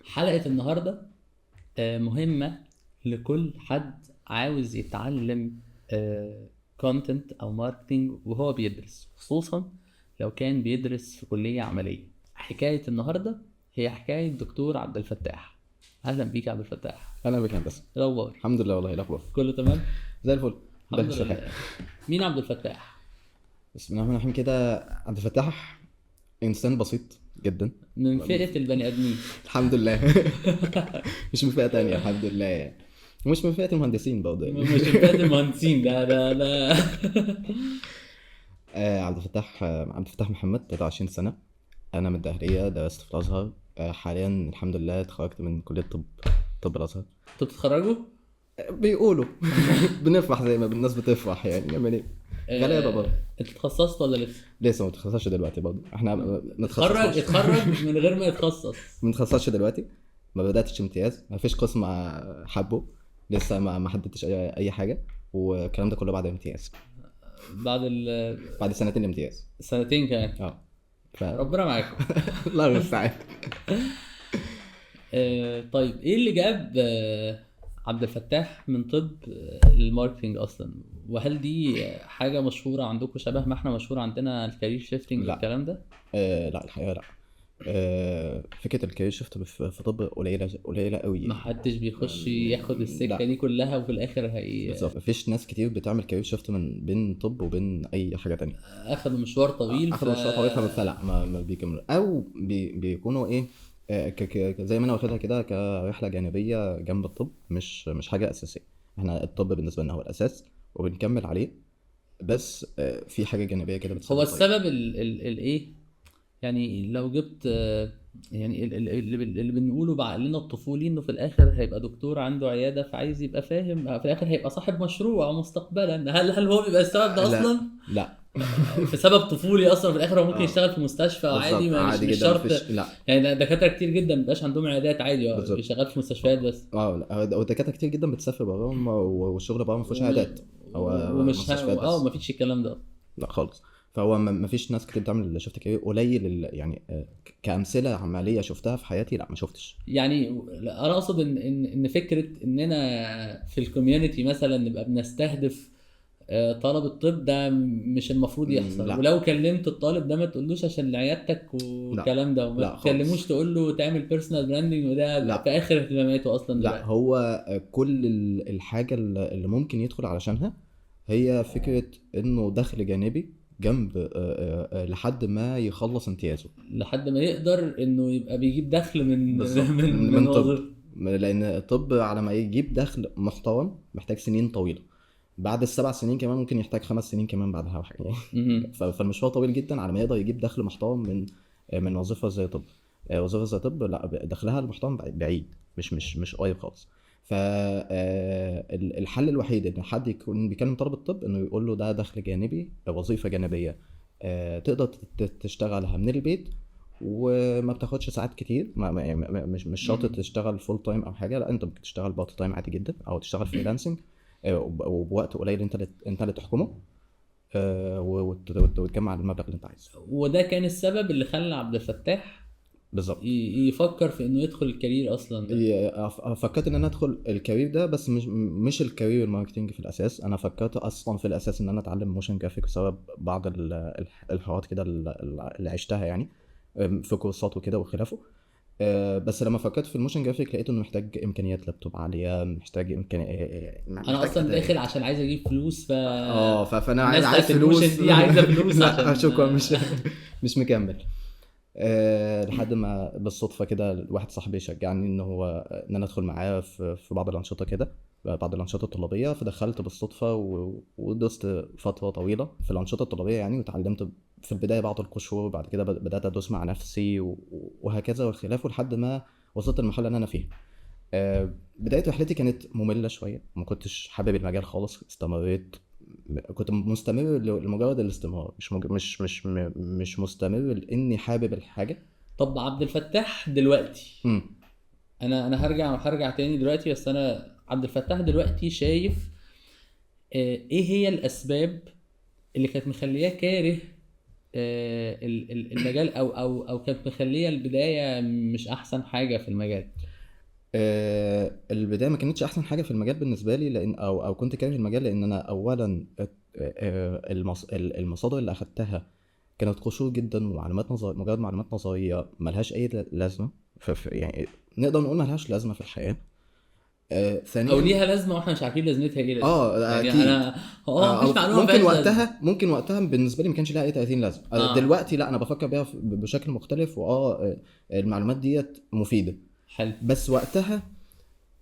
حلقة النهاردة مهمة لكل حد عاوز يتعلم content او marketing وهو بيدرس، خصوصا لو كان بيدرس في كلية عملية. حكاية النهاردة هي حكاية دكتور عبد الفتاح. اهلا بيك يا عبد الفتاح. اهلا بك يا هندسة. ايه الاخبار؟ الحمد لله، والله الاخبار كله تمام، زي الفل. الحمد لله. مين عبد الفتاح؟ بسم الله الرحمن الرحيم. كده عبد الفتاح انسان بسيط جدا، من فئة البني ادمين الحمد لله. مش من فئة تانية الحمد لله يعني. ومش من فئة المهندسين برضه يعني. مش من فئة المهندسين، ده ده ده. عبد الفتاح، عبد الفتاح محمد، 23 سنة، انا من الدهرية، درست في الازهر. حاليا الحمد لله اتخرجت من كليه طب الازهر. انتوا بتتخرجوا؟ بيقولوا بنفرح زي ما الناس بتفرح يعني، نعمل ايه؟ غلابة برضه. انت اتخصصت ولا لسه؟ لسه ما اتخصصش دلوقتي برضه. احنا اتخرج اتخرج من غير ما يتخصص. ما اتخصصش دلوقتي، ما بداتش امتياز، ما فيش قسم حبه لسه، ما حددتش اي حاجة، والكلام ده كله بعد امتياز، بعد سنتين امتياز. سنتين كمان. ربنا معاكم. الله المستعان. طيب ايه اللي جاب عبد الفتاح من طب لل marketing اصلا؟ وهل دي حاجة مشهورة عندكم شبه ما احنا مشهور عندنا ال career shifting والكلام ده؟ لا الحقيقة لا. فكرة ال career shift في طب قليله قليله قوي، ما حدش بيخش ياخد السكة دي كلها وفي الاخر هي بالظبط. مفيش ناس كتير بتعمل career shift من بين طب وبين اي حاجة تانية. اخدوا مشوار طويل، اخدوا مشوار طويل، فلا ما بيكملوا، او بيكونوا ايه زي ما انا واخدها كده كرحله جانبيه جنب الطب، مش حاجة اساسية. احنا الطب بالنسبة لنا هو الاساس وبنكمل عليه، بس في حاجة جانبيه كده. هو السبب الايه يعني؟ لو جبت يعني اللي بنقوله بعقلنا الطفولي انه في الاخر هيبقى دكتور عنده عيادة، فعايز يبقى فاهم، في الاخر هيبقى صاحب مشروع مستقبلا. هل هو بيبقى السبب ده اصلا؟ لا في سبب طفولي اصلا. في الاخر هو ممكن يشتغل في مستشفى عادي، ما مش شرط يعني. دكاترة كتير جدا ما بيبقاش عندهم عيادات، عادي بيشتغل في مستشفيات بس. لا ودكاترة كتير جدا بتسافر بره، والشغل بره ما فيهوش عيادات، هو مستشفيات بس. ما فيش الكلام ده لا خالص. فهو ما فيش ناس كتير بتعمل shift career، قليل يعني. كأمثلة عملية شفتها في حياتي لا ما شفتش يعني. انا اقصد ان ان فكرة اننا في ال community مثلا نبقى بنستهدف طلب الطب ده مش المفروض يحصل. لا. ولو كلمت الطالب ده ما تقولوش عشان عيادتك والكلام ده، وما تكلموش تقول له تعمل personal branding، وده لا. في اخر اهتماماته اصلا لا. هو كل الحاجة اللي ممكن يدخل علشانها هي فكرة انه دخل جانبي جنب لحد ما يخلص امتيازه، لحد ما يقدر انه يبقى بيجيب دخل من من طب. لان الطب على ما يجيب دخل محترم محتاج سنين طويلة، بعد ال7 سنين كمان ممكن يحتاج 5 سنين كمان بعدها او حاجة. فالمشوار طويل جدا على ما يقدر يجيب دخل محترم من وظيفة زي طب. وظيفة زي طب لا، دخلها المحترم بعيد، مش قريب خالص. فالحل الوحيد ان حد يكون بيكلم طالب الطب انه يقول له ده دخل جانبي، وظيفة جانبيه تقدر تشتغلها من البيت وما بتاخدش ساعات كتير، ما مش شرط تشتغل full time او حاجة، لا انت ممكن تشتغل part time عادي جدا، او تشتغل freelancing وبوقت قليل انت اللي تحكمه، وتجمع المبلغ اللي انت عايزه. وده كان السبب اللي خلى عبد الفتاح بالظبط يفكر في انه يدخل ال career اصلا. فكرت ان انا ادخل ال career ده، بس مش ال career ال marketing في الاساس. انا فكرت اصلا في الاساس ان انا اتعلم motion graphic بسبب بعض الحوارات كده اللي عشتها يعني في كورسات وكده وخلافه. بس لما فكرت في ال motion graphic لقيت انه محتاج امكانيات لابتوب عالية، محتاج امكانيات. انا اصلا داخل عشان عايز اجيب فلوس، فانا عايز فلوس، دي عايزه فلوس عشان شكرا مش مكمل. لحد ما بالصدفة كده واحد صاحبي شجعني ان هو ان انا ادخل معاه في بعض الانشطة كده، بعض الانشطة الطلابيه. فدخلت بالصدفة ودوست فترة طويلة في الانشطة الطلابيه يعني، وتعلمت في البداية بعض القشور، وبعد كده بدات ادوس مع نفسي وهكذا والخلاف، لحد ما وصلت المرحلة اللي انا فيها. بداية رحلتي كانت مملة شوية، ما كنتش حابب المجال خالص. استمريت، كنت مستمر لمجرد الاستمرار، مش مش مش مش مستمر لاني حابب الحاجة. طب عبد الفتاح دلوقتي، انا هرجع تاني دلوقتي، بس انا عبد الفتاح دلوقتي شايف ايه هي الاسباب اللي كانت مخلياه كاره المجال، او او او كانت مخليه البداية مش احسن حاجة في المجال؟ البداية ما كانتش احسن حاجة في المجال بالنسبة لي، لان او كنت كاره المجال، لان انا اولا المصادر اللي اخدتها كانت قشور جدا، ومعلومات نظرية، مجرد معلومات نظرية ملهاش اي لازمه، يعني نقدر نقول ملهاش لازمه في الحياة. ثانيا او ليها لازمه واحنا مش عارفين لازمتها ايه. يعني اكيد انا مفيش معلومة ممكن وقتها بالنسبة لي ما كانش لها اي 30 لازمه. دلوقتي لا، انا بفكر بيها بشكل مختلف، المعلومات ديت مفيدة. حلو. بس وقتها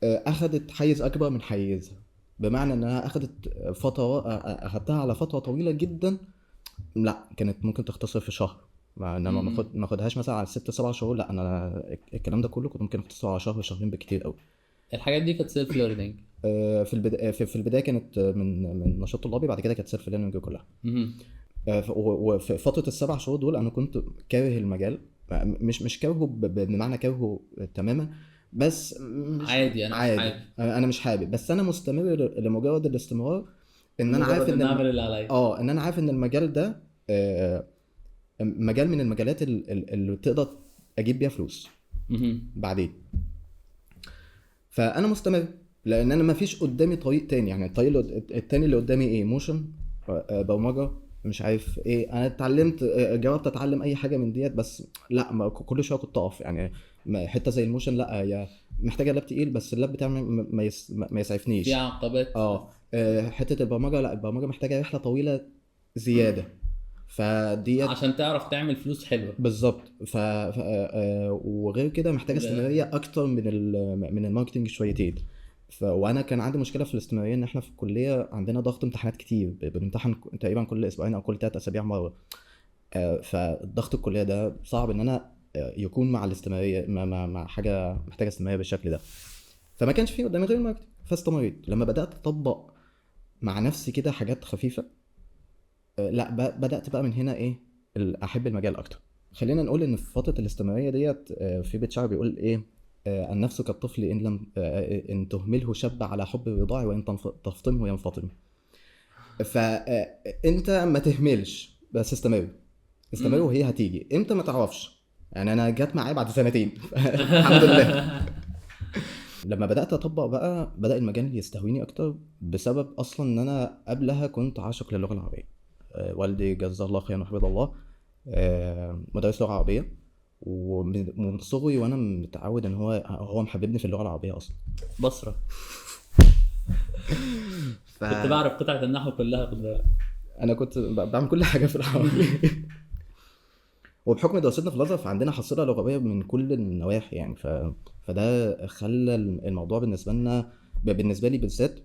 اخذت حيز اكبر من حيزها، بمعنى انها اخذت فترة، اخذتها على فترة طويلة جدا. لا كانت ممكن تختصر في شهر، مع ان انا ما اخدهاش مثلا على 6-7 شهور، لا انا الكلام ده كله كنت ممكن اختصره على شهر شهرين بكتير قوي. الحاجات دي كانت self learning؟ في البداية، في البداية كانت من نشاط طلابي، بعد كده كانت self learning كلها. وفي فترة ال7 شهور دول انا كنت كاره المجال، مش كارهه بمعنى كارهه تماما، بس مش عادي. انا عادي. مش حابب، انا مش حابب، بس انا مستمر لمجرد الاستمرار، ان انا عارف ان اعمل اللي عليا. ان انا عارف ان المجال ده مجال من المجالات اللي تقدر اجيب بيها فلوس بعدين، فانا مستمر لان انا ما فيش قدامي طريق تاني. يعني الطريق التاني اللي قدامي ايه؟ motion، برمجة، مش عارف ايه. انا اتعلمت، جربت اتعلم اي حاجة من ديت، بس لا، ما كل شوية كنت اقف. يعني حتة زي ال motion لا، هي محتاجه lap تقيل، بس ال lap بتاعي ما يسعفنيش، في عقبات. حتة البرمجة لا، البرمجة محتاجه رحله طويلة زيادة، فديت عشان تعرف تعمل فلوس حلوة بالظبط. وغير كده محتاجه استمرارية اكتر من ال marketing شويتين. وانا كان عندي مشكلة في الاستمرارية، ان احنا في الكلية عندنا ضغط امتحانات كتير، بنمتحن تقريبا كل اسبوعين او كل 3 اسابيع مرة. فالضغط الكلية ده صعب ان انا يكون مع الاستمرارية، مع حاجة محتاجه استمرارية بالشكل ده. فما كانش فيه قدامي غير ال marketing، فاستمريت. لما بدات اطبق مع نفسي كده حاجات خفيفة، لا بدات بقى من هنا ايه احب المجال اكتر. خلينا نقول ان في فترة الاستمرارية ديت، في بيت شعر بيقول ايه: النفس كالطفل ان لم ان تهمله شب على حب الرضاع، وان تفطمه ينفطم. فانت ما تهملش، بس استمر استمر وهي هتيجي امتى ما تعرفش. يعني انا جت معايا بعد 2 سنين الحمد لله. لما بدات اطبق بقى، بدا المجال يستهويني اكتر، بسبب اصلا ان انا قبلها كنت عاشق للغة العربية. والدي جزاه الله خيرا وحفظه الله، مدرس لغة عربية، ومن صغري وانا متعود ان هو محببني في اللغة العربية اصلا. بصره. كنت بعرف قطعه النحو كلها، خد بالك. انا كنت بعمل كل حاجة في العربي. وبحكم دراستنا في الازهر فعندنا حصيله لغوية من كل النواحي يعني. فده خلى الموضوع بالنسبة لنا، بالنسبة لي بالذات،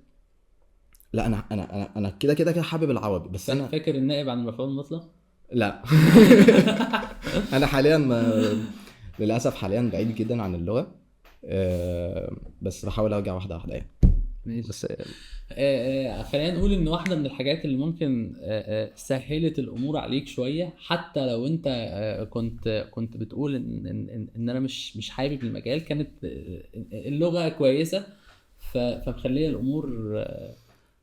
لا انا انا انا كده كده كده حابب العربي. بس انا فاكر النائب عن المفعول المطلق؟ لا. انا حاليا للاسف حاليا بعيد جدا عن اللغة، بس بحاول ارجع واحدة واحدة يعني. بس خلينا نقول ان واحدة من الحاجات اللي ممكن سهلت الامور عليك شوية، حتى لو انت كنت بتقول ان ان, إن انا مش حابب المجال، كانت اللغة كويسة، فمخليه الامور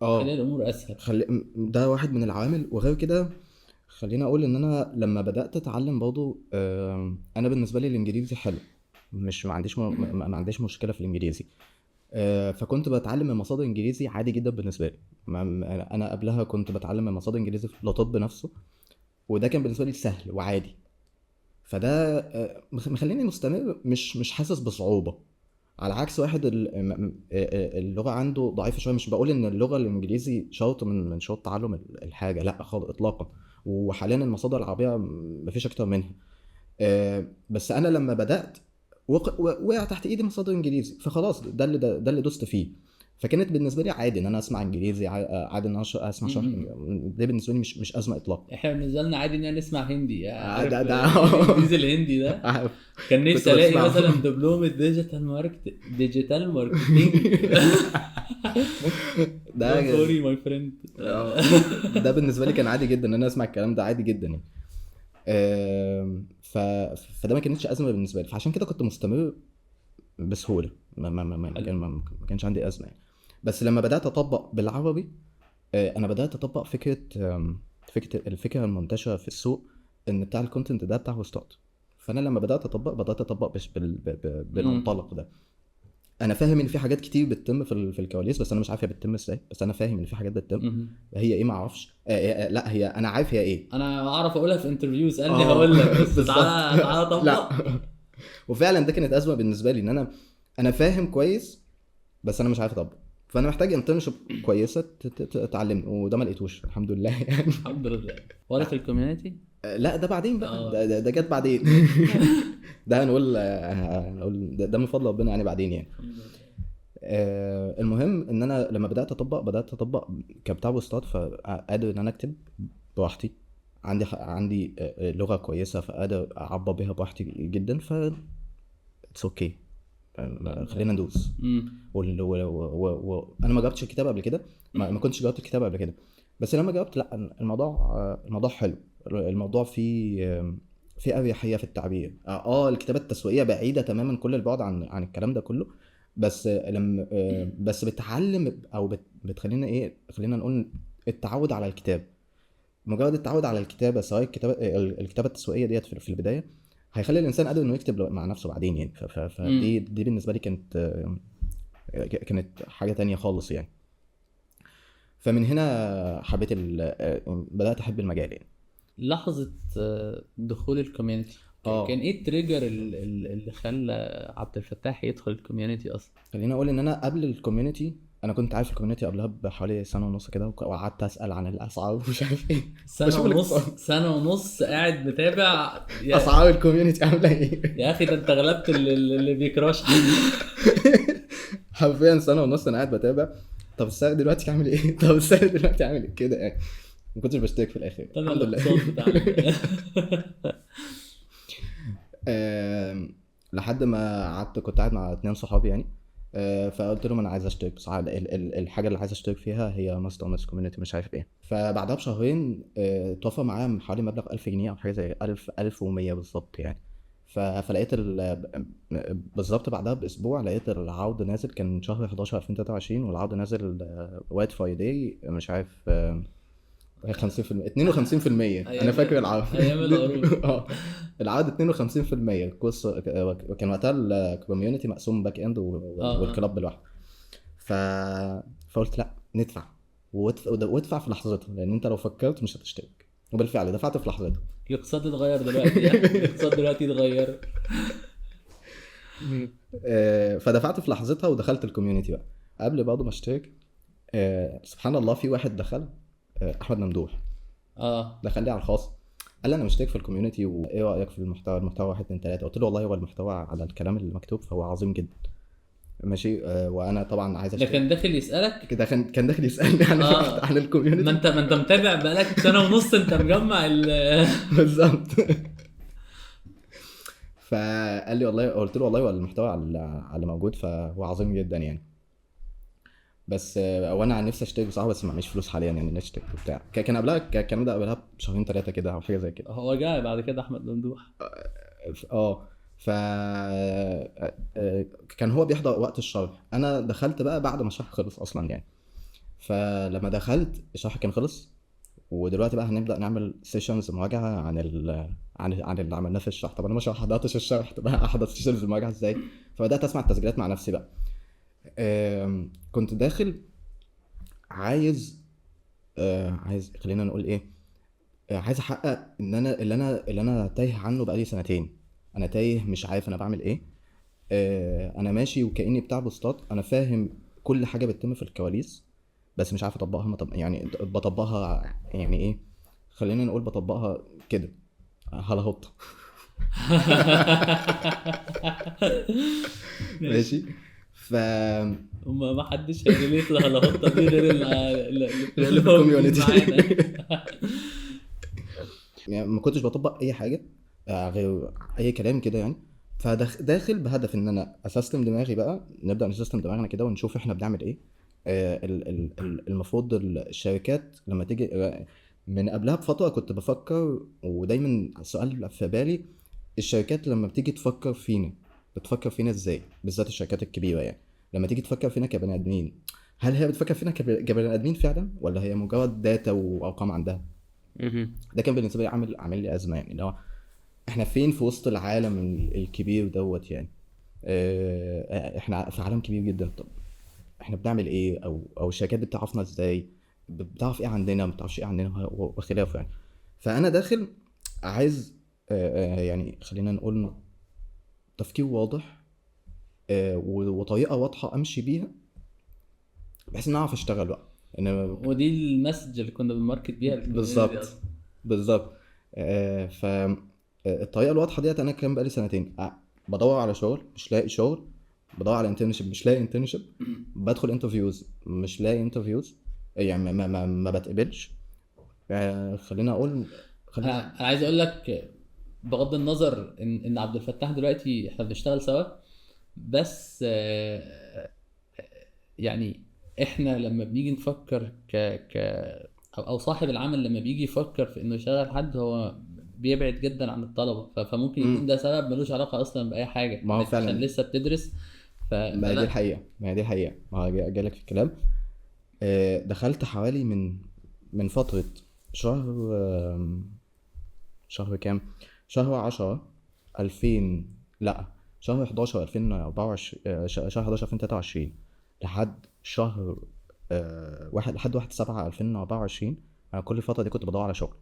خلي الامور اسهل. ده واحد من العوامل. وغير كده خلينا اقول ان انا لما بدات اتعلم برضو، انا بالنسبة لي الانجليزي حلو، مش ما عنديش ما عنديش مشكلة في الانجليزي. فكنت بتعلم من مصادر انجليزي عادي جدا بالنسبة لي. انا قبلها كنت بتعلم من مصادر انجليزي لطب نفسه، وده كان بالنسبة لي سهل وعادي. فده مخليني مستمر، مش حاسس بصعوبة، على عكس واحد اللغة عنده ضعيفة شوية. مش بقول ان اللغة الانجليزي شرط من شروط تعلم الحاجة، لا خالص اطلاقا. وحاليا المصادر العربية مفيش اكتر منها. بس انا لما بدات وقع تحت ايدي مصادر انجليزي، فخلاص ده اللي دوست فيه. فكانت بالنسبة لي عادي ان انا اسمع انجليزي، عادي ان انا اسمع شرح، ده بالنسبة لي مش ازمة اطلاقا. احنا بالنسبة لنا عادي ان انا نسمع هندي، ده الانجليزي الهندي ده. كان نفسي الاقي مثلا دبلومه digital marketing. ده sorry my friend. ده بالنسبة لي كان عادي جدا ان انا اسمع الكلام ده، عادي جدا يعني. فده ما كانتش ازمة بالنسبة لي، فعشان كده كنت مستمر بسهولة، ما كانش عندي ازمة يعني. بس لما بدات اطبق بالعربي، انا بدات اطبق فكرة الفكرة المنتشرة في السوق، ان بتاع ال content ده بتاع بوستات. فانا لما بدات اطبق، بدات اطبق بالمنطلق ده. انا فاهم ان في حاجات كتير بتتم في الكواليس، بس انا مش عارف هي بتتم ازاي، بس انا فاهم ان في حاجات بتتم. هي ايه ما اعرفش. لا هي انا عارف هي ايه، انا اعرف اقولها في interview، اسالني هقول لك، بس تعالى طبق. لا. وفعلا ده كانت ازمة بالنسبة لي، ان انا فاهم كويس بس انا مش عارف اطبق، فانا محتاج internship كويسة تعلمني، وده ما لقيتوش الحمد لله يعني. الحمد لله. ولا في ال community؟ لا ده بعدين بقى، ده جت بعدين. ده هنقول ده من فضل ربنا يعني بعدين يعني. المهم ان انا لما بدات اطبق كبتاع بوستات، فقادر ان انا اكتب براحتي، عندي لغة كويسة، فقادر اعبر بيها براحتي جدا، ف it's okay، خلينا ندوس. انا ما جربتش الكتابة قبل كده، ما كنتش جربت الكتابة قبل كده، بس لما جربت لا الموضوع حلو، الموضوع فيه اريحية في التعبير. الكتابة التسويقية بعيدة تماما كل البعد عن الكلام ده كله، بس لما بس بتعلم او بتخلينا ايه، خلينا نقول التعود على الكتاب، مجرد التعود على الكتابة، سواء الكتابة التسويقية ديت في البداية هيخلي الانسان قادر انه يكتب مع نفسه بعدين يعني. فدي دي بالنسبة لي كانت حاجة تانية خالص يعني. فمن هنا حبيت بدات احب المجال يعني. لحظة دخول ال community كان ايه ال trigger اللي خلى عبد الفتاح يدخل ال community اصلا؟ خليني اقول ان انا قبل ال community انا كنت عارف ال community قبلها بحوالي 1.5 سنة كده، وقعدت اسال عن الاسعار ومش عارف ايه. سنة ونص قاعد متابع اسعار ال community عامله ايه. يا اخي ده انت غلبت اللي بي crush. حرفيا 1.5 سنة انا قاعد بتابع، طب السعر دلوقتي عامل ايه، طب السعر دلوقتي عامل ايه كده يعني. ما كنتش بشترك في الاخر الحمد لله. لحد ما قعدت، كنت قاعد مع 2 صحابي يعني، فقلت لهم انا عايز اشترك، بس الحاجة اللي عايز اشترك فيها هي Master Owners Community مش عارف ايه. فبعدها بشهرين توفى معايا حوالي مبلغ 1000 جنيه او حاجة زي 1000 1100 بالظبط يعني. فلقيت بالظبط بعدها باسبوع لقيت العرض نازل، كان شهر 11 2023، والعرض نازل White Friday مش عارف 50%، 52%. انا فاكر العرض ايام العروض. العرض 52%. course كان وقتها ال community مقسوم back end وال club لوحده. فقلت لا ندفع، وادفع في لحظتها، لان انت لو فكرت مش هتشترك، وبالفعل دفعت في لحظتها. الاقتصاد اتغير دلوقتي يعني. الاقتصاد دلوقتي اتغير. فدفعت في لحظتها ودخلت ال community بقى. قبل برضه ما اشترك سبحان الله في واحد دخل، احمد ممدوح، دخل لي على الخاص قال لي انا مشترك في ال community وايه رايك في المحتوى، المحتوى 1 2 3. قلت له والله هو المحتوى على الكلام اللي مكتوب فهو عظيم جدا ماشي، وانا طبعا عايز اشترك. ده كان داخل يسالك كده، كان داخل يسالني عن عن ال community. ما انت متابع بقالك 1.5 سنة، انت مجمع بالظبط. فقال لي والله، قلت له والله هو المحتوى على اللي موجود فهو عظيم جدا يعني، بس وانا عن نفسي اشترك بصراحة، بس ما معيش فلوس حاليا يعني نشترك وبتاع. كان قبلها الكلام ده قبلها بشهرين 3 كده او حاجة زي كده. هو جاي بعد كده احمد ممدوح. ف كان هو بيحضر وقت الشرح، انا دخلت بقى بعد ما الشرح خلص اصلا يعني. فلما دخلت الشرح كان خلص، ودلوقتي بقى هنبدا نعمل sessions مراجعه عن عن اللي عملناه في الشرح. طب انا ما حضرتش الشرح، طب احضر sessions المراجعة ازاي؟ فبدات اسمع التسجيلات مع نفسي بقى. كنت داخل عايز خلينا نقول ايه، عايز احقق ان انا اللي انا تايه عنه بقالي 2 سنين. انا تايه مش عارف انا بعمل ايه، انا ماشي وكاني بتاع بوستات، انا فاهم كل حاجة بتتم في الكواليس بس مش عارف اطبقها. يعني بطبقها يعني ايه، خلينا نقول بطبقها كده هلهط. ماشي. ف ما حدش هي relate لهلهطه دي غير اللي في ال community. يعني ما كنتش بطبق اي حاجة غير اي كلام كده يعني. فداخل بهدف ان انا ا system دماغي بقى، نبدا ن system دماغنا كده ونشوف احنا بنعمل ايه. المفروض الشركات لما تيجي، من قبلها بفترة كنت بفكر، ودايما السؤال في بالي، الشركات لما بتيجي تفكر فينا بتفكر فينا ازاي، بالذات الشركات الكبيرة يعني لما تيجي تفكر فينا كبني ادمين، هل هي بتفكر فينا كبني ادمين فعلا، ولا هي مجرد data وارقام عندها؟ ده كان بالنسبة لي عامل لي ازمة يعني، اللي هو احنا فين في وسط العالم الكبير دوت يعني. احنا في عالم كبير جدا، طب احنا بنعمل ايه؟ او الشركات دي بتعرفنا ازاي؟ بتعرف ايه عندنا، ما بتعرفش ايه عندنا، وخلافه يعني. فانا داخل عايز يعني خلينا نقول تفكير واضح، وطريقه واضحة امشي بيها بحيث ان اعرف اشتغل بقى. ودي ال message اللي كنا بن market بيها بالظبط بالظبط. ف الطريقة الواضحة ديت انا كان بقالي سنتين بدور على شغل مش لاقي شغل، بدور على internship مش لاقي internship، بدخل interviews مش لاقي interviews، يعني ما بتقبلش. خلينا اقول انا عايز اقول لك بغض النظر ان عبد الفتاح دلوقتي احنا بنشتغل سوا، بس يعني احنا لما بنيجي نفكر ك ك او صاحب العمل لما بيجي يفكر في انه يشغل حد، هو بيبعد جدا عن الطلبة، فممكن يكون ده سبب ملوش علاقة اصلا باي حاجة، ما هو فعلا عشان لسه بتدرس. ما دي الحقيقة، ما دي الحقيقة، ما جالك في الكلام. دخلت حوالي من فترة شهر كام، شهر 10 2000، لا شهر 11 2024، شهر 11 2023 لحد شهر واحد، لحد 1/7/2024. انا كل الفترة دي كنت بدور على شغل.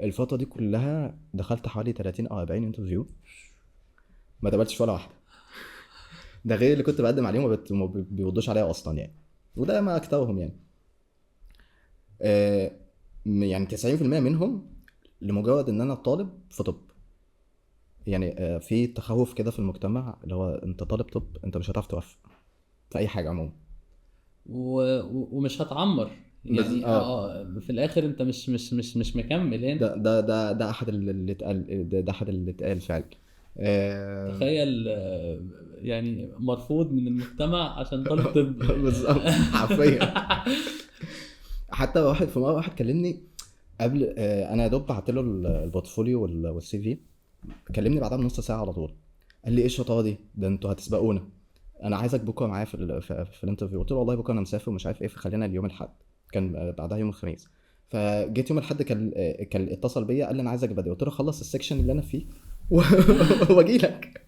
الفترة دي كلها دخلت حوالي 30 او 40 interview، ما قبلتش ولا واحدة. ده غير اللي كنت بقدم عليهم وما بيردوش عليا اصلا يعني، وده ما اكترهم يعني. يعني 90% منهم لمجرد ان انا طالب في طب يعني. في تخوف كده في المجتمع اللي هو انت طالب طب انت مش هتعرف توفق في اي حاجة عموما، ومش هتعمر يعني. في الاخر انت مش مش مش مش مكمل هنا. ده ده ده احد اللي اتقال، ده احد اللي اتقال فعلا. تخيل يعني مرفوض من المجتمع عشان طالب طب. بالظبط حرفيا. حتى واحد في مرة واحد كلمني قبل، انا يا دوب بعت له ال portfolio وال CV، كلمني بعدها بنص ساعة على طول، قال لي ايه الشطارة دي، ده انتوا هتسبقونا، انا عايزك بكره معايا في ال interview. قلت له والله بكره انا مسافر ومش عارف ايه، فخلينا اليوم الاحد. كان بعدها يوم الخميس. فجيت يوم الاحد كان اتصل بيا قال لي انا عايزك بدري. قلت له خلص ال section اللي انا فيه واجي لك.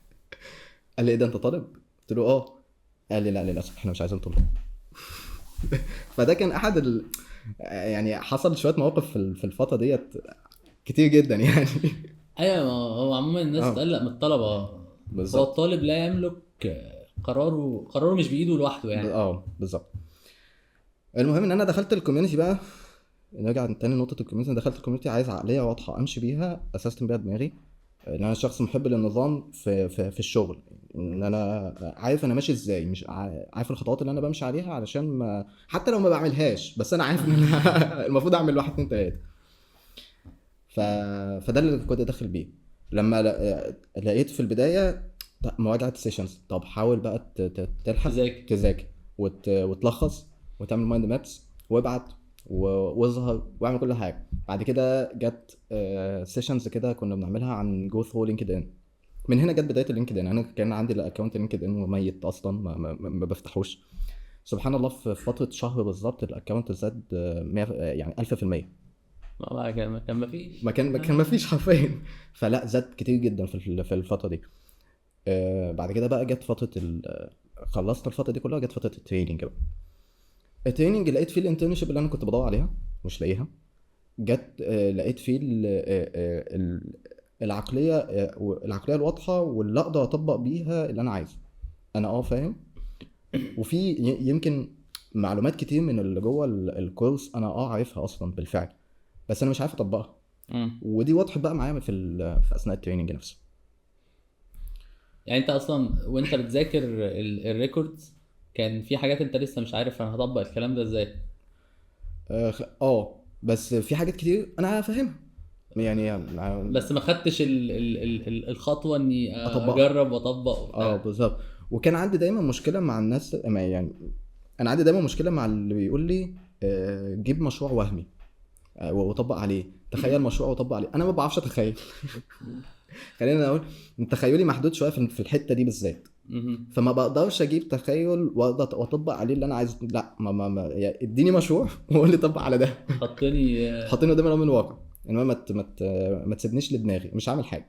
قال لي ايه ده انت طالب؟ قلت له اه. قال لي لا للاسف احنا مش عايزين طلاب. فده كان احد يعني حصل شوية مواقف في الفترة ديت كتير جدا يعني. ايوه، هو عموما الناس تقلق من الطلبة. بالظبط، هو الطالب لا يملك قراره مش بايده لوحده يعني. بالظبط. المهم ان انا دخلت ال community بقى، نرجع تاني لنقطة ال community. دخلت ال community عايز عقلية واضحة امشي بيها، اسستم بيها دماغي، ان انا شخص محب للنظام في الشغل، ان انا عارف انا ماشي ازاي، مش عارف الخطوات اللي انا بمشي عليها، علشان ما حتى لو ما بعملهاش بس انا عارف ان انا المفروض اعمل 1 2 3. فده اللي كنت داخل بيه. لما لقيت في البداية مراجعه sessions، طب حاول بقى تلحق تذاكر وتلخص وتعمل mind maps وابعت واظهر واعمل كل حاجة. بعد كده جت sessions كده كنا بنعملها عن go through LinkedIn. من هنا جت بداية ال LinkedIn. انا كان عندي ال account LinkedIn وميت اصلا، ما بفتحوش. سبحان الله في فترة شهر بالظبط ال account زاد 100 يعني 1000%. ما كان ما فيش، ما كان ما فيش حرفيا. فلا زاد كتير جدا في الفترة دي. بعد كده بقى جت فترة خلصت الفترة دي كلها، جت فترة ال training بقى. ال training لقيت فيه ال internship اللي انا كنت بدور عليها مش لاقيها. جت لقيت فيه العقلية الواضحة واللي اقدر اطبق بيها اللي انا عايزه. انا فاهم، وفي يمكن معلومات كتير من اللي جوه الكورس انا عارفها اصلا بالفعل، بس انا مش عارف اطبقها. ودي وضحت بقى معايا في اثناء ال training نفسه. يعني انت اصلا وانت بتذاكر ال records كان في حاجات انت لسه مش عارف انا هطبق الكلام ده ازاي؟ بس في حاجات كتير انا فاهمها يعني، بس ما خدتش الخطوة اني اجرب واطبق. بالظبط. وكان عندي دايما مشكلة مع الناس، يعني انا عندي دايما مشكلة مع اللي بيقول لي جيب مشروع وهمي وطبق عليه، تخيل مشروع وطبق عليه. انا ما بعرفش اتخيل. خلينا اقول تخيلي محدود شوية في الحتة دي بالذات. فما بقدرش اجيب تخيل واطبق عليه اللي انا عايزه. لا، ما يعني اديني مشروع وقول لي طبق على ده، حطني قدام الامر الواقع، انما ما تسيبنيش لدماغي، مش هعمل حاجة.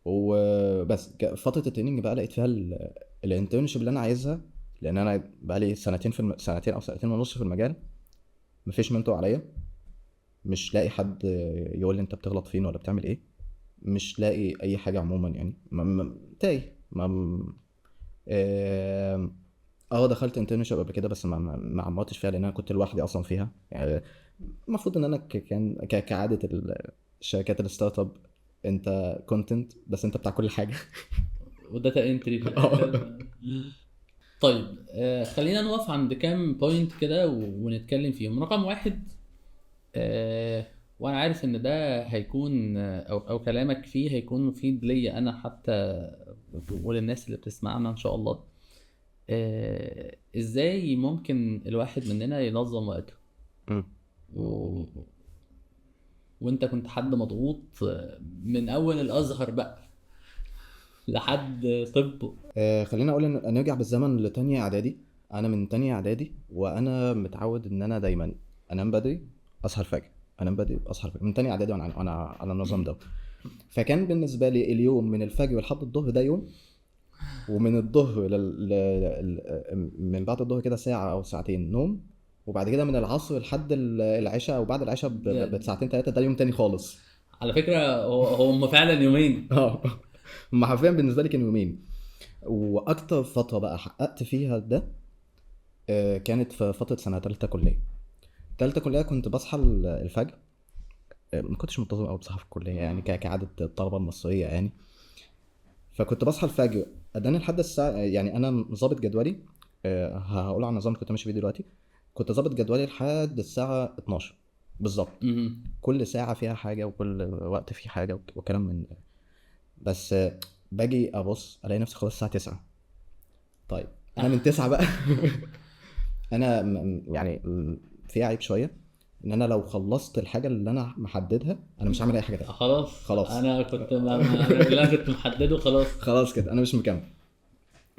وبس فترة ال training بقى لقيت فيها ال internship اللي انا عايزها، لان انا بقى لي سنتين في سنتين او سنتين ونص في المجال، مفيش mentor عليا، مش لاقي حد يقول لي انت بتغلط فين ولا بتعمل ايه، مش لاقي اي حاجة عموما يعني، تايه. دخلت internship قبل كده بس ما عملتش فيها لان انا كنت لوحدي اصلا فيها. يعني المفروض ان انا كان كعادة الشركات ال startup، انت content بس انت بتاع كل حاجة و data entry في الاخر. طيب، خلينا نقف عند كام point كده ونتكلم فيهم. رقم واحد، وانا عارف ان ده هيكون او كلامك فيه هيكون مفيد ليا انا حتى وللناس اللي بتسمعنا ان شاء الله. ازاي ممكن الواحد مننا ينظم وقته؟ وانت كنت حد مضغوط من اول الازهر بقى لحد طب. خلينا اقول ان نرجع بالزمن لتانية اعدادي. انا من تانية اعدادي وانا متعود ان انا دايما انام بدري اصحى الفجر، انام بدري اصحى الفجر، من تانية اعدادي وانا على النظام ده. فكان بالنسبة لي اليوم من الفجر لحد الظهر ده يوم، ومن الظهر من بعد الظهر كده ساعة او ساعتين نوم، وبعد كده من العصر لحد العشاء او بعد العشاء بساعتين ثلاثة ده يوم تاني خالص. على فكرة هو هم فعلا يومين. هم حرفيا بالنسبة لي كانوا يومين. واكتر فترة بقى حققت فيها ده كانت في فترة سنة ثالثة كليه. ثالثة كليه كنت بصحى الفجر، ما كنتش منتظم قوي بصراحة في الكلية يعني كعادة الطلبة المصرية يعني. فكنت بصحى الفجر اداني لحد الساعة، يعني انا ظابط جدولي، هقول على النظام اللي كنت ماشي بيه دلوقتي. كنت ظابط جدولي لحد الساعة 12 بالظبط. كل ساعة فيها حاجة وكل وقت فيه حاجة وكلام من ده. بس باجي ابص الاقي نفسي خلاص الساعة 9. طيب انا من 9 بقى انا يعني في عيب شوية ان انا لو خلصت الحاجة اللي انا محددها انا مش هعمل اي حاجة تانية. خلاص انا كنت اللي انا كنت محددة خلاص كده انا مش مكمل.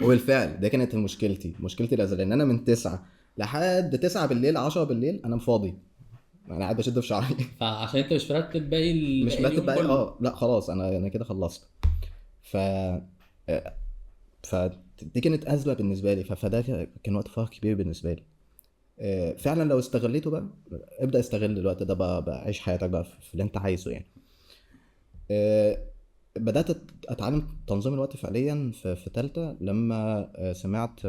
وبالفعل ده كانت مشكلتي الازلية، ان انا من 9 لحد 9 بالليل 10 بالليل انا فاضي، انا قاعد بشد في شعري. فعشان انت مش مرتب باقي مش مرتب باقي لا خلاص انا كده خلصت. فدي كانت ازمة بالنسبة لي. فده كان وقت فراغ كبير بالنسبة لي. فعلا لو استغليته بقى، ابدا استغل الوقت ده بقى عيش حياتك بقى في اللي انت عايزه يعني. بدات اتعلم تنظيم الوقت فعليا في ثالثة، لما سمعت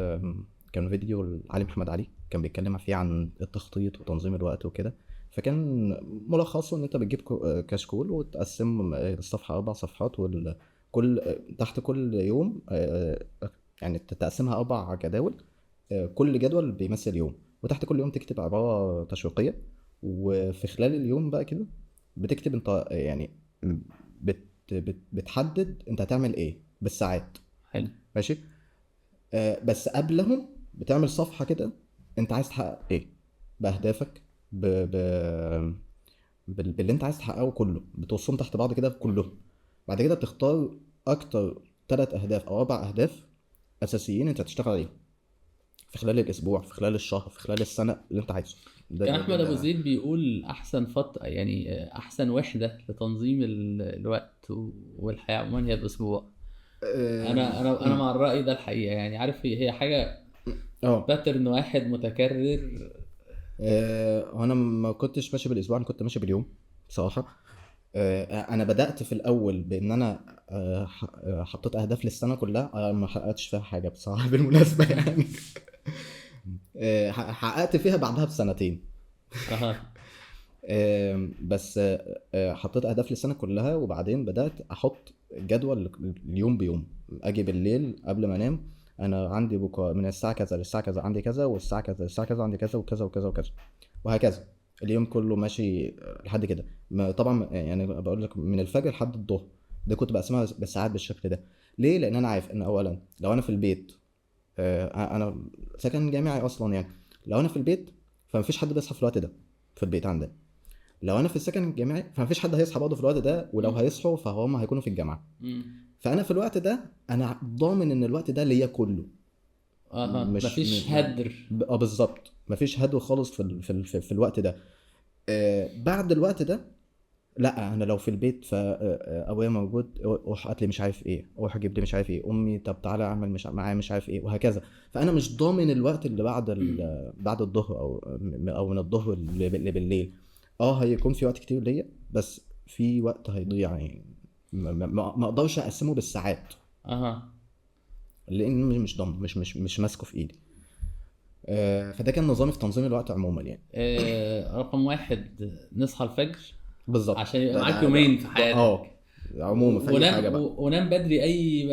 كان فيديو لعلي محمد علي كان بيتكلم فيه عن التخطيط وتنظيم الوقت وكده. فكان ملخصه ان انت بتجيب كشكول وتقسم الصفحة 4 صفحات، وكل تحت كل يوم يعني تقسمها 4 جداول، كل جدول بيمثل يوم، وتحت كل يوم تكتب عبارة تشويقيه، وفي خلال اليوم بقى كده بتكتب انت يعني بتحدد انت هتعمل ايه بالساعات. حلو ماشي. بس قبلهم بتعمل صفحة كده انت عايز تحقق ايه باهدافك، باللي انت عايز تحققه كله، بتوصهم تحت بعض كده كلهم. بعد كده بتختار اكتر 3 اهداف او 4 اهداف اساسيين انت هتشتغل عليهم في خلال الاسبوع، في خلال الشهر، في خلال السنة اللي انت عايزه. كان احمد ابو زيد بيقول احسن فترة يعني احسن وحده لتنظيم الوقت والحياة عموما هي الاسبوع. انا مع الراي ده الحقيقة يعني. عارف هي حاجة pattern واحد متكرر. انا ما كنتش ماشي بالاسبوع، انا كنت ماشي باليوم بصراحة. انا بدات في الاول بان انا حطيت اهداف للسنة كلها، ما حققتش فيها حاجة بصراحة بالمناسبة يعني. حققت فيها بعدها بسنتين. بس حطيت اهداف للسنة كلها، وبعدين بدات احط جدول اليوم بيوم. اجي بالليل قبل ما انام انا عندي بكره من الساعة كذا للساعة كذا عندي كذا، والساعة كذا للساعة كذا عندي كذا وكذا وكذا وكذا وهكذا. اليوم كله ماشي لحد كده. طبعا يعني بقول لك من الفجر لحد الظهر ده كنت بقسمها بالساعات بالشكل ده. ليه؟ لان انا عارف ان اولا لو انا في البيت، انا سكن جامعي اصلا يعني، لو انا في البيت فمفيش حد بيصحى في الوقت ده في البيت عندنا. لو انا في السكن الجامعي فمفيش حد هيصحى برضه في الوقت ده، ولو هيصحوا فهم هيكونوا في الجامعة. فانا في الوقت ده انا ضامن ان الوقت ده ليا كله. مش مفيش هدر. بالظبط، مفيش هدر خالص في الوقت ده. بعد الوقت ده لا، انا لو في البيت فابويا موجود، روح هات لي مش عارف ايه، روح اجيب لي مش عارف ايه، امي طب تعالى اعمل مش معايا مش عارف ايه، وهكذا. فانا مش ضامن الوقت اللي بعد بعد الظهر او من الظهر اللي بالليل. هيكون في وقت كتير ليا، بس في وقت هيضيع يعني، ما اقدرش اقسمه بالساعات. لان مش ضامن، مش ماسكه في ايدي. فده كان نظامي في تنظيم الوقت عموما يعني. رقم 1، نصحى الفجر بالظبط عشان يبقى معاك يومين في حياتك. عموما في اي حاجة بقى. ونام بدري اي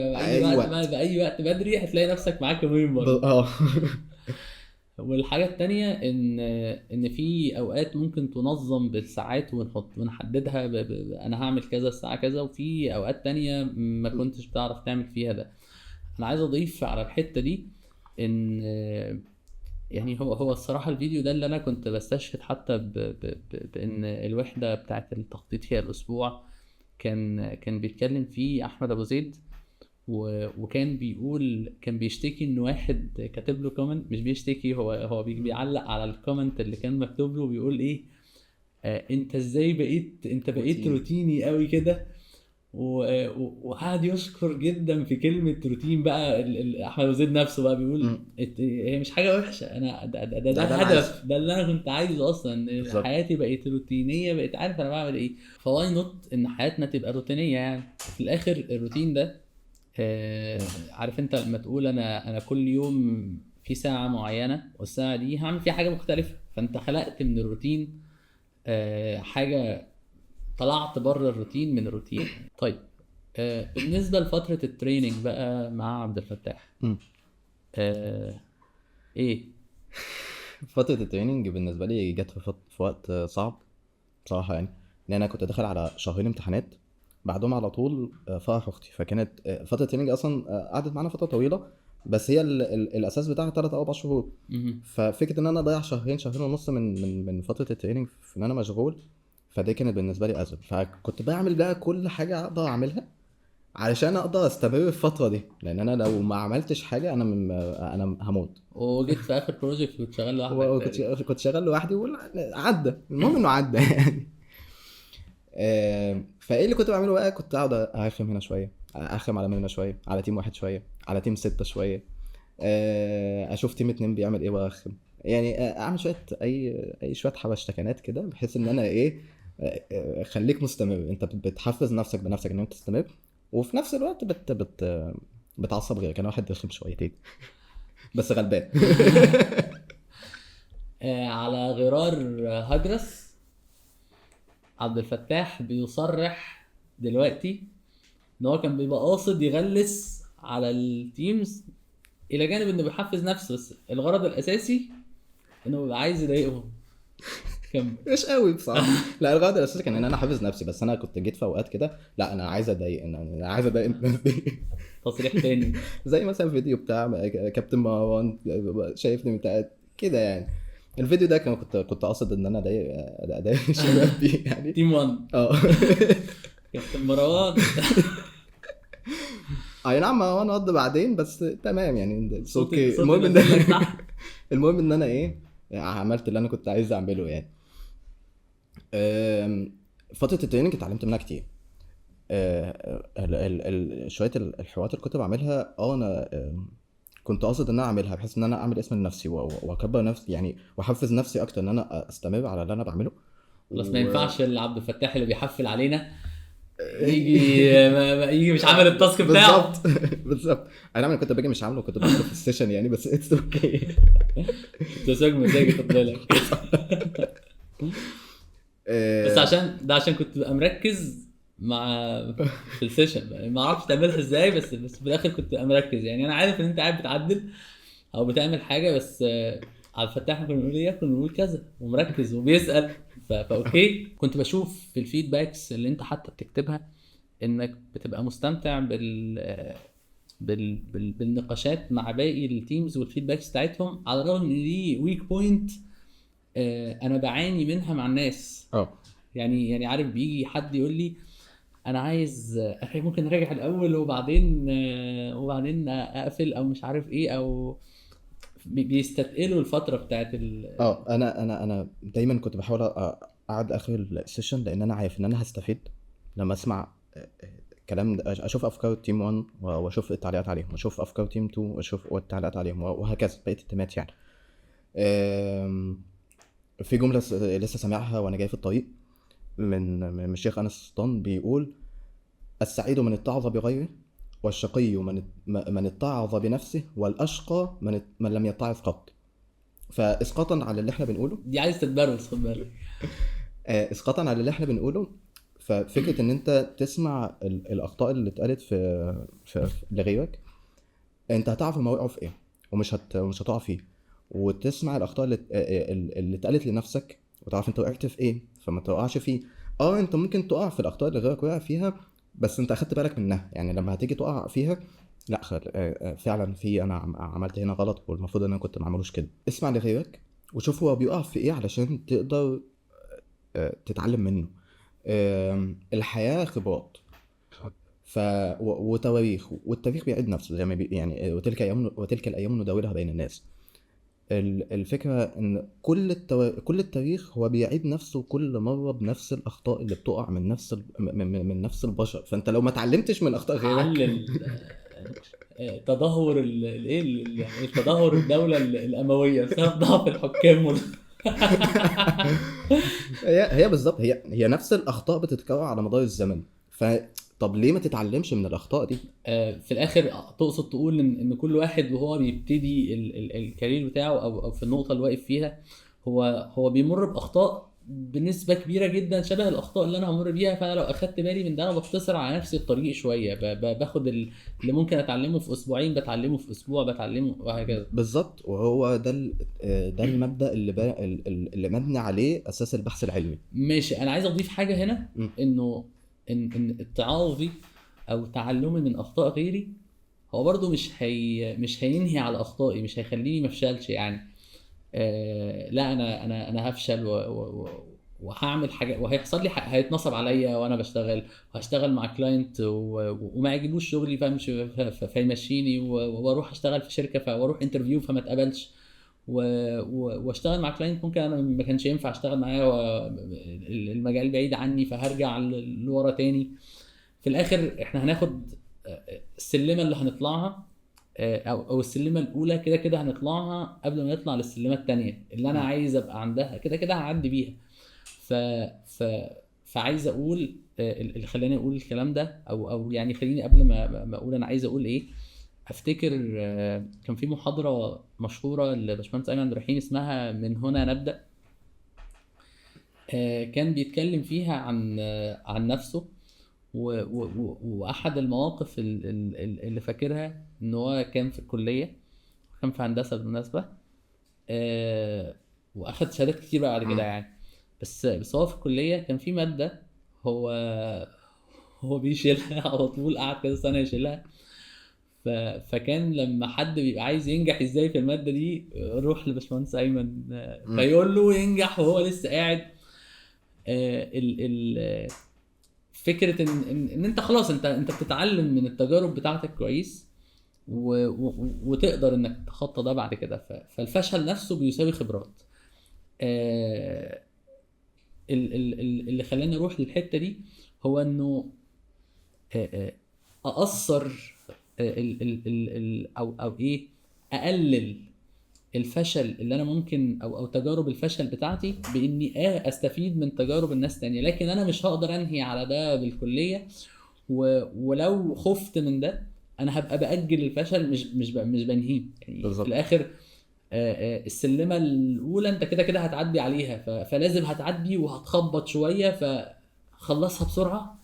وقت بقى، باي وقت بدري هتلاقي نفسك معاك يومين برضه. والحاجة التانية ان في اوقات ممكن تنظم بالساعات ونحط ونحددها انا هعمل كذا الساعة كذا، وفي اوقات تانية ما كنتش بتعرف تعمل فيها ده. انا عايز اضيف على الحتة دي ان يعني هو الصراحة الفيديو ده اللي انا كنت بستشهد حتى بان الوحدة بتاعت التخطيط فيها الاسبوع كان بيتكلم فيه احمد ابو زيد، وكان بيقول، كان بيشتكي ان واحد كاتب له comment، مش بيشتكي، هو بيعلق على ال comment اللي كان مكتوب له، بيقول ايه، انت ازاي بقيت، انت بقيت روتيني قوي كده، وقعد يشكر جدا في كلمة روتين بقى. احمد زيد نفسه بقى بيقول هي مش حاجة وحشة، انا ده هدف، ده اللي انا كنت عايزه اصلا، حياتي بقت روتينية، بقيت عارف انا بعمل ايه. ف why not ان حياتنا تبقى روتينية يعني. في الاخر الروتين ده، عارف انت لما تقول انا كل يوم في ساعة معينة والساعة دي هعمل فيها حاجة مختلفة، فانت خلقت من الروتين حاجة، طلعت بره الروتين من الروتين. طيب بالنسبة لفترة ال training بقى مع عبد الفتاح، ايه فترة ال training بالنسبة لي جت في وقت صعب بصراحة يعني، لان انا كنت داخل على شهرين امتحانات بعدهم على طول فرح اختي، فكانت فترة ال training اصلا قعدت معانا فترة طويلة، بس هي الاساس بتاعها 3 أو 4 شهور. ففكره ان انا اضيع شهرين ونص من فترة ال training في ان انا مشغول، فدي كانت بالنسبة لي ازمة. فكنت بعمل بقى كل حاجة اقدر اعملها علشان اقدر استمر في الفترة دي، لان انا لو ما عملتش حاجة انا هموت. وجيت في اخر project كنت شغال لوحدك. كنت شغال لوحدي وعدى، المهم انه عدى يعني. فايه اللي كنت بعمله بقى؟ كنت اقعد ارخم هنا شوية، ارخم على منة شوية، على team 1 شوية، على team 6 شوية، اشوف team 2 بيعمل ايه وارخم يعني، اعمل شوية اي شوية حبشتكنات كده، بحيث ان انا ايه، خليك مستمر. انت بتحفز نفسك بنفسك ان انت تستمر، وفي نفس الوقت بت بت بتعصب غيرك. انا واحد رخم شويتين بس غلبان. على غرار هجرس، عبد الفتاح بيصرح دلوقتي ان هو كان بيبقى قاصد يغلس على ال teams، الى جانب انه بيحفز نفسه، بس الغرض الاساسي انه بيبقى عايز يضايقهم. مش قوي بصراحة. لا الغرض الاساسي كان ان انا احفز نفسي، بس انا كنت جيت في اوقات كده لا انا عايز اضايق، انا عايز اضايق الناس دي. تصريح تاني زي مثلا فيديو بتاع كابتن مروان شايفني بتاع كده يعني، الفيديو ده كنت قاصد ان انا اضايق الشباب بيه يعني. team 1 كابتن مروان. اي نعم مروان رد بعدين، بس تمام يعني، okay. المهم ان المهم ان انا ايه، عملت اللي انا كنت عايز اعمله يعني. فترة ال training اتعلمت منها كتير. شوية الحوارات اللي كنت بعملها، انا كنت قاصد ان انا اعملها بحيث ان انا اعمل اسم لنفسي واكبر نفسي يعني، واحفز نفسي اكتر ان انا استمر على اللي انا بعمله. بس ما ينفعش عبد الفتاح اللي بيحفل علينا يجي مش عامل ال task بتاعه. بالظبط بالظبط. انا كنت باجي مش عامله، كنت بعمله في ال session يعني، بس it's okay. تسوق مزاجي، خد بالك. بس عشان ده، عشان كنت ببقى مركز مع في ال session، ما اعرفش تعملها ازاي، بس في الاخر كنت ببقى مركز يعني. انا عارف ان انت قاعد بتعدل او بتعمل حاجة، بس على الفتاح كنا بنقول ايه، كنا بنقول كذا، ومركز وبيسال. ف okay. كنت بشوف في ال feedbacks اللي انت حتى بتكتبها انك بتبقى مستمتع بالنقاشات مع باقي ال teams وال feedbacks بتاعتهم، على الرغم ان دي weak point انا بعاني منها مع الناس. يعني عارف بيجي حد يقول لي انا عايز اخي ممكن اراجع الاول وبعدين اقفل او مش عارف ايه، او بيستثقلوا الفترة بتاعت ال انا دايما كنت بحاول اقعد اخر ال session، لان انا عارف ان انا هستفيد لما اسمع كلام، اشوف افكار team 1 واشوف التعليقات عليهم، واشوف افكار team 2 واشوف التعليقات عليهم، وهكذا بقية التيمات يعني. في جملة لسه سامعها وانا جاي في الطريق من الشيخ انس السلطان، بيقول السعيد من اتعظ بغيره، والشقي من اتعظ بنفسه، والاشقى من لم يتعظ قط. فاسقاطا على اللي احنا بنقوله، دي عايز تتبرز خد بالك. اسقاطا على اللي احنا بنقوله، ففكره ان انت تسمع الاخطاء اللي اتقالت في لغيرك، انت هتعرف هما وقعوا في ايه ومش هتقع فيه، وتسمع الاخطاء اللي اتقالت لنفسك وتعرف انت وقعت في ايه فما تقعش فيه. انت ممكن تقع في الاخطاء اللي غيرك وقع فيها، بس انت اخدت بالك منها، يعني لما هتيجي تقع فيها لا فعلا في انا عملت هنا غلط والمفروض ان انا كنت ما اعملوش كده. اسمع لغيرك وشوف هو بيقع في ايه علشان تقدر تتعلم منه. الحياة خبرات وتواريخ، والتاريخ بيعيد نفسه زي ما يعني وتلك الايام نداولها بين الناس. الفكرة ان كل التاريخ هو بيعيد نفسه كل مرة بنفس الاخطاء اللي بتقع من نفس من نفس البشر. فانت لو ما اتعلمتش من اخطاء غيرك، علل تدهور الايه تدهور الدولة الاموية بسبب ضعف الحكام هي بالظبط، هي نفس الاخطاء بتتكرر على مدار الزمن. فطب ليه ما تتعلمش من الاخطاء دي؟ في الاخر تقصد تقول ان كل واحد وهو بيبتدي ال career بتاعه او في النقطة اللي واقف فيها، هو بيمر باخطاء بنسبة كبيرة جدا شبه الاخطاء اللي انا همر بيها. فانا لو اخدت بالي من ده انا بختصر على نفسي الطريق شوية، باخد اللي ممكن اتعلمه في اسبوعين بتعلمه في اسبوع، بتعلمه وهكذا. بالظبط، وهو ده المبدا اللي مبني عليه اساس البحث العلمي. ماشي، انا عايز اضيف حاجة هنا، انه ان اتعاظي او تعلمي من اخطاء غيري هو برضو مش هينهي على اخطائي، مش هيخليني ما افشلش يعني. لا انا هفشل وهعمل حاجة وهيحصل لي هيتنصب عليا وانا بشتغل، وهشتغل مع client وما يعجبوش شغلي فامشي فيمشيني، واروح اشتغل في شركة واروح interview فما اتقبلش، واشتغل مع client ممكن انا ما كانش ينفع اشتغل معاه، المجال بعيد عني فهرجع لورا تاني. في الاخر احنا هناخد السلمه اللي هنطلعها او السلمه الاولى كده كده هنطلعها قبل ما نطلع للسلمه الثانية اللي انا عايز ابقى عندها، كده كده هعدي بيها. ف ف فعايز اقول اللي خلاني اقول الكلام ده، او يعني خليني قبل ما اقول انا عايز اقول ايه، افتكر كان في محاضرة مشهورة لباشمهندس ايمن عبد الرحيم اسمها من هنا نبدا، كان بيتكلم فيها عن نفسه، واحد المواقف اللي فاكرها ان هو كان في الكلية، كان في هندسة بالمناسبة، واخد شهادات كتير بقى بعد كده يعني، بس هو في الكلية كان في مادة هو بيشيلها على طول، قعد كذا سنة يشيلها. فكان لما حد بيبقى عايز ينجح ازاي في المادة دي، روح لباشمهندس ايمن فيقول له ينجح وهو لسه قاعد. فكرة ان انت خلاص انت بتتعلم من التجارب بتاعتك كويس، وتقدر انك تتخطى ده بعد كده. فالفشل نفسه بيساوي خبرات. اللي خلاني اروح للحتة دي هو انه اقصر ال ال ال ال او او ايه اقلل الفشل اللي انا ممكن او تجارب الفشل بتاعتي باني استفيد من تجارب الناس التانية. لكن انا مش هقدر انهي على ده بالكلية، ولو خفت من ده انا هبقى باجل الفشل، مش بنهيه يعني. بالزبط. في الاخر السلمه الاولى انت كده كده هتعدي عليها، فلازم هتعدي وهتخبط شوية، فخلصها بسرعة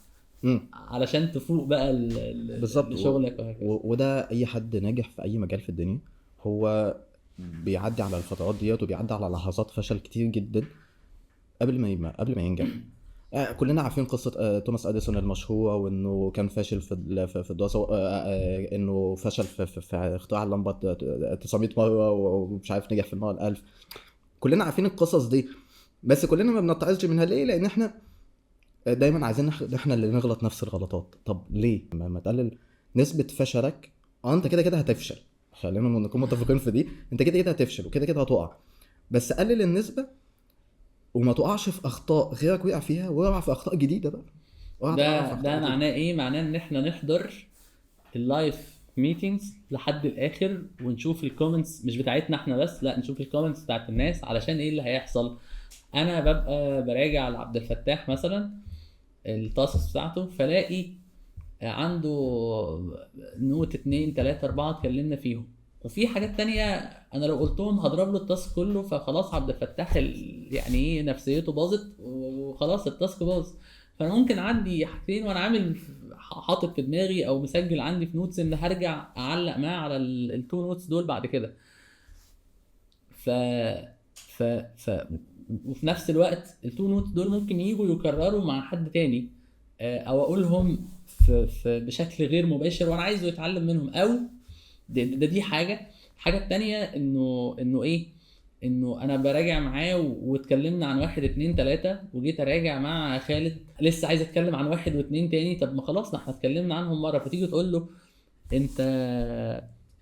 علشان تفوق بقى لشغلك. وده اي حد ناجح في اي مجال في الدنيا هو بيعدي على الفترات ديت، وبيعدي على لحظات فشل كتير جدا قبل ما ينجح. كلنا عارفين قصة توماس أديسون المشهورة، وإنه كان فاشل في الدراسة، إنه فشل في اختراع اللمبة 900 مرة ومش عارف نجح في المرة 1000. كلنا عارفين القصص دي، بس كلنا ما بنتعظش منها. ليه؟ لأن إحنا دايما عايزين احنا اللي نغلط نفس الغلطات. طب ليه ما تقلل نسبه فشلك؟ انت كده كده هتفشل، خلينا نكون متفقين في دي، انت كده كده هتفشل وكده كده هتقع، بس قلل النسبة وما تقعش في اخطاء غيرك وقع فيها، وقع في اخطاء جديدة بقى. ده معناه ايه؟ معناه ان احنا نحضر ال live meetings لحد الاخر ونشوف ال comments، مش بتاعتنا احنا بس، لا نشوف ال comments بتاعت الناس. علشان ايه اللي هيحصل؟ انا ببقى براجع لعبد الفتاح مثلا ال tasks بتاعته، فلاقي عنده note 2 3 4 اتكلمنا فيهم، وفي حاجات تانية انا لو قلتهم هضرب له ال task كله، فخلاص عبد الفتاح يعني ايه نفسيته باظت وخلاص ال task باظ. فانا ممكن عندي حاجتين وانا عامل حاطط في دماغي او مسجل عندي في notes ان هرجع اعلق معاه على ال two notes دول بعد كده. ف ف ف وفي نفس الوقت ال two notes دول ممكن يجوا يكرروا مع حد تاني، او اقولهم في بشكل غير مباشر وانا عايزه يتعلم منهم. او ده دي حاجة. الحاجة التانية انه ايه، انه انا براجع معاه واتكلمنا عن 1 2 3، وجيت اراجع مع خالد لسه عايز اتكلم عن 1 و2 تاني. طب ما خلاص احنا اتكلمنا عنهم مرة، فتيجي تقول له انت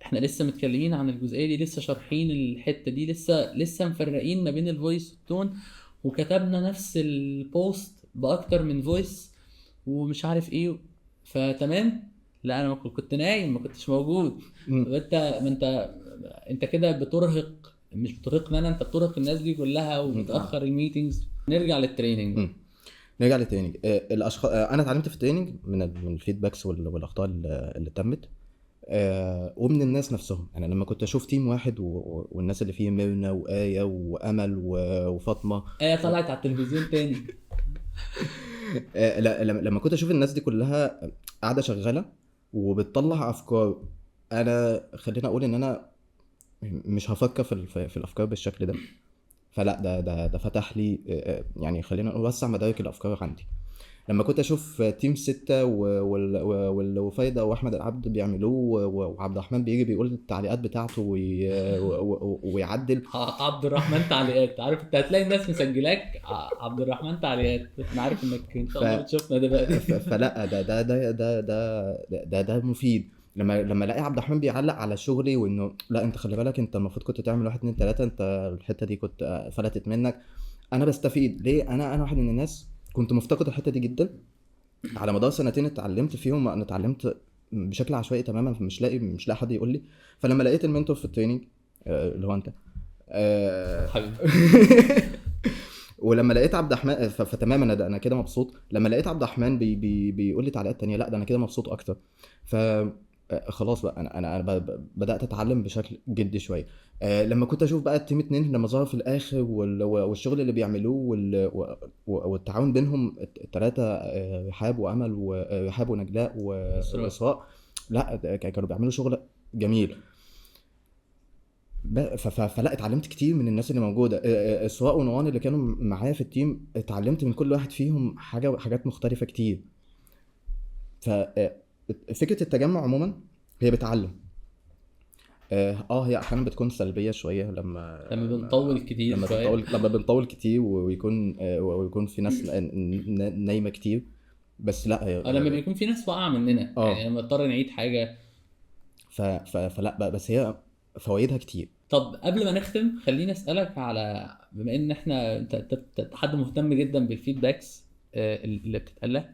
احنا لسه متكلمين عن الجزئية دي، لسه شارحين الحتة دي، لسه مفرقين ما بين ال voice وال tone، وكتبنا نفس ال post باكتر من voice ومش عارف ايه، فتمام. لا انا كنت نايم، ما كنتش موجود. انت ما انت كده بترهق، مش بترهقني انا، انت بترهق الناس دي كلها وبتاخر ال meetings. نرجع لل training. نرجع لل training. الاشخاص، انا اتعلمت في ال training من ال feedbacks والاخطاء اللي تمت، ومن الناس نفسهم. يعني لما كنت اشوف team واحد والناس اللي فيه ميرنا وآية وامل وفاطمة، آية طلعت على التلفزيون تاني. لا لما كنت اشوف الناس دي كلها قاعدة شغالة وبتطلع افكار، انا خلينا اقول ان انا مش هفكر في الافكار بالشكل ده، فلا ده فتح لي، يعني خلينا نقول وسع مدارك الافكار عندي. لما كنت اشوف team 6 وفايده واحمد العبد بيعملوه، وعبد الرحمن بيجي بيقول التعليقات بتاعته ويعدل. عبد الرحمن تعليقات، عارف انت هتلاقي الناس مسجلاك عبد الرحمن تعليقات، انا عارف انك ان شاء الله بتشوفنا دلوقتي. فلا ده ده ده ده ده ده ده مفيد. لما الاقي عبد الرحمن بيعلق على شغلي وانه لا انت خلي بالك انت المفروض كنت تعمل 1 2 3، انت الحتة دي كنت فلتت منك، انا بستفيد. ليه؟ انا واحد من الناس كنت مفتقد الحتة دي جدا. على مدار سنتين اتعلمت فيهم، انا اتعلمت بشكل عشوائي تماما، مش لاقي حد يقول لي. فلما لقيت ال mentor في ال training اللي هو انت حبيبي، ولما لقيت عبد الرحمن فتمام انا كده مبسوط. لما لقيت عبد الرحمن بيقول لي تعليقات تانية، لا ده انا كده مبسوط اكتر. ف خلاص بقى انا بدات اتعلم بشكل جدي شوية. لما كنت اشوف بقى ال team 2 لما ظهر في الاخر والشغل اللي بيعملوه والتعاون بينهم الثلاثة، رحاب وامل ورحاب ونجلاء واسراء، لا كانوا بيعملوا شغل جميل. فلا اتعلمت كتير من الناس اللي موجودة. اسراء ونوان اللي كانوا معايا في ال team، اتعلمت من كل واحد فيهم حاجات مختلفة كتير. ففكره التجمع عموما هي بتعلم. هي احيانا بتكون سلبية شوية لما بنطول كتير، لما بنطول كتير ويكون في ناس نايمة كتير. بس لا لما بيكون في ناس واقعه مننا، يعني لما نضطر نعيد حاجة. فلا بس هي فوائدها كتير. طب قبل ما نختم خليني اسالك على، بما ان احنا انت حد مهتم جدا بال feedbacks اللي بتتقال لك،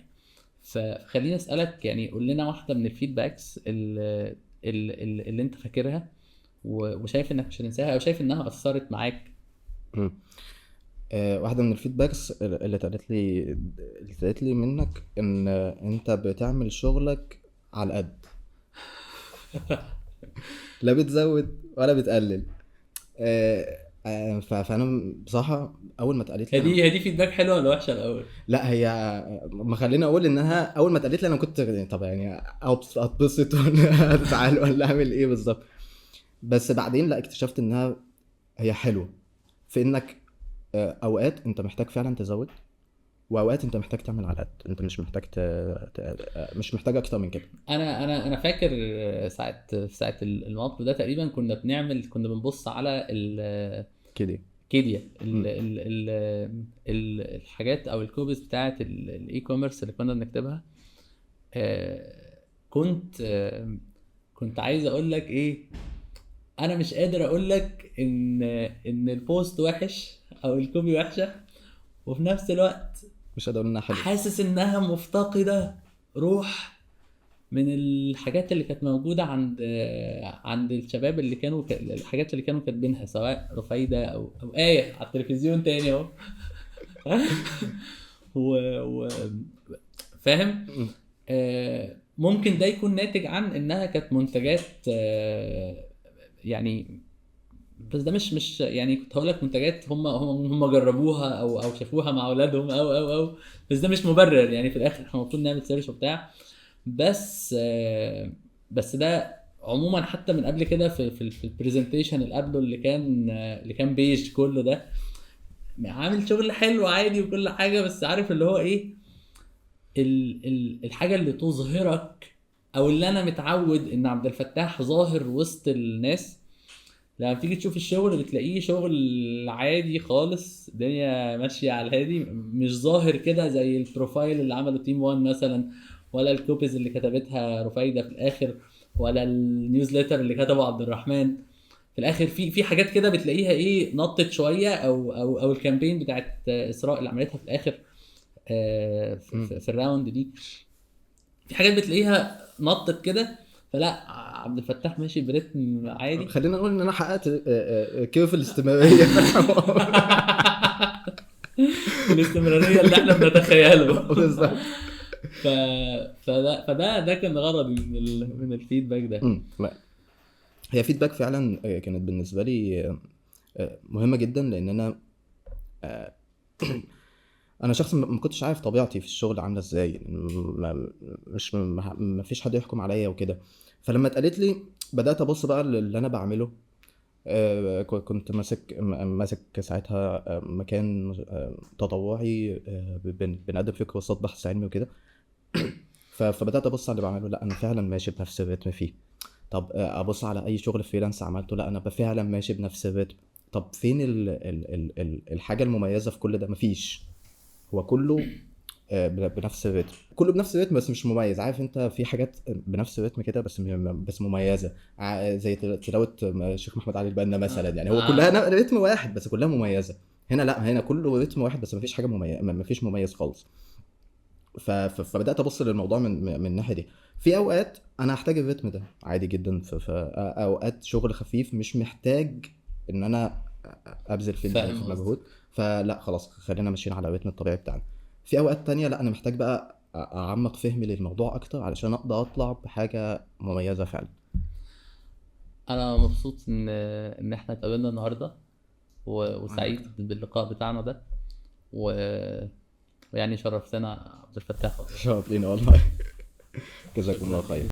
فخليني اسالك يعني قول لنا واحدة من ال feedbacks اللي انت فاكرها وشايف انك مش هتنساها او شايف انها اثرت معاك. واحدة من ال feedbacks اللي اتقالت لي منك ان انت بتعمل شغلك على القد، لا بتزود ولا بتقلل. فانا بصراحة اول ما اتقالت لي هي دي feedback حلوة ولا وحشة الاول؟ لا هي ما خلينا اقول انها اول ما اتقالت لي انا كنت طب يعني اتبسط ولا ازعل ولا اعمل ايه بالظبط، بس بعدين لا اكتشفت انها هي حلوة في انك اوقات انت محتاج فعلا تزود، واوقات انت محتاج تعمل على قد، انت مش محتاج مش محتاج اكتر من كده. انا فاكر ساعة الموقف ده تقريبا كنا بنبص على ال كيديا، مم. ال ال ال الحاجات او ال copies بتاعه ال e-commerce اللي كنا بنكتبها. كنت عايز اقول لك ايه، انا مش قادر اقول لك ان ال post وحش او ال copy وحشة، وفي نفس الوقت مش قادر اقول انها حلوة، حاسس انها مفتقده روح من الحاجات اللي كانت موجودة عند الشباب اللي كانوا الحاجات اللي كانوا كاتبينها، سواء رفايده او آية على التلفزيون تاني اهو. و فاهم؟ ممكن ده يكون ناتج عن انها كانت منتجات، يعني بس ده مش يعني كنت هقول لك منتجات هم جربوها او شافوها مع اولادهم او او او بس ده مش مبرر يعني. في الاخر احنا المفروض نعمل search وبتاع، بس ده عموما حتى من قبل كده في ال presentation اللي قبله اللي كان بيج كله ده عامل شغل حلو عادي وكل حاجة، بس عارف اللي هو ايه الحاجة اللي تظهرك او اللي انا متعود ان عبد الفتاح ظاهر وسط الناس، لما بتيجي تشوف الشغل بتلاقيه شغل عادي خالص، الدنيا ماشية على الهادي، مش ظاهر كده زي ال profile اللي عمله team 1 مثلا، ولا ال copies اللي كتبتها رفايده في الاخر، ولا ال newsletter اللي كتبه عبد الرحمن في الاخر. في حاجات كده بتلاقيها ايه نطت شوية، او او او ال campaign بتاعت اسراء اللي عملتها في الاخر في ال round دي، في حاجات بتلاقيها نطت كده. فلا عبد الفتاح ماشي برتم عادي. خلينا نقول ان انا حققت curve الاستمرارية الاستمرارية اللي احنا بنتخيله بالظبط. فده كان غرضي من ال feedback ده. هي feedback فعلا كانت بالنسبة لي مهمة جدا، لان انا شخص ما كنتش عارف طبيعتي في الشغل عامله ازاي، مش ما فيش حد يحكم عليا وكده. فلما اتقالت لي بدات ابص بقى للي انا بعمله. كنت ماسك ساعتها مكان تطوعي بنقدم فيه كورسات بحث علمي وكده. فبدات ابص على اللي بعمله، لا انا فعلا ماشي بنفس الريتم فيه. طب ابص على اي شغل freelance عملته، لا انا فعلا ماشي بنفس الريتم. طب فين ال ال ال الحاجة المميزة في كل ده؟ مفيش، هو كله بنفس الريتم، كله بنفس الريتم بس مش مميز. عارف انت في حاجات بنفس الريتم كده بس مميزة، زي تلاوة الشيخ محمد علي البنا مثلا، يعني هو كلها رتم واحد بس كلها مميزة. هنا لا، هنا كله رتم واحد بس مفيش حاجة مميزة، مفيش مميز خالص. فبدات ابص للموضوع من الناحية دي. في اوقات انا هحتاج الريتم ده عادي جدا، في اوقات شغل خفيف مش محتاج ان انا ابذل فيه مجهود، فلا خلاص خلينا ماشيين على الريتم الطبيعي بتاعنا. في اوقات تانية لا، انا محتاج بقى اعمق فهمي للموضوع اكتر علشان اقدر اطلع بحاجة مميزة فعلا. انا مبسوط ان احنا اتقابلنا النهارده، وسعيد باللقاء بتاعنا ده، ويعني شرفتنا عبد الفتاح. شرف لينا والله. جزاكم الله خير.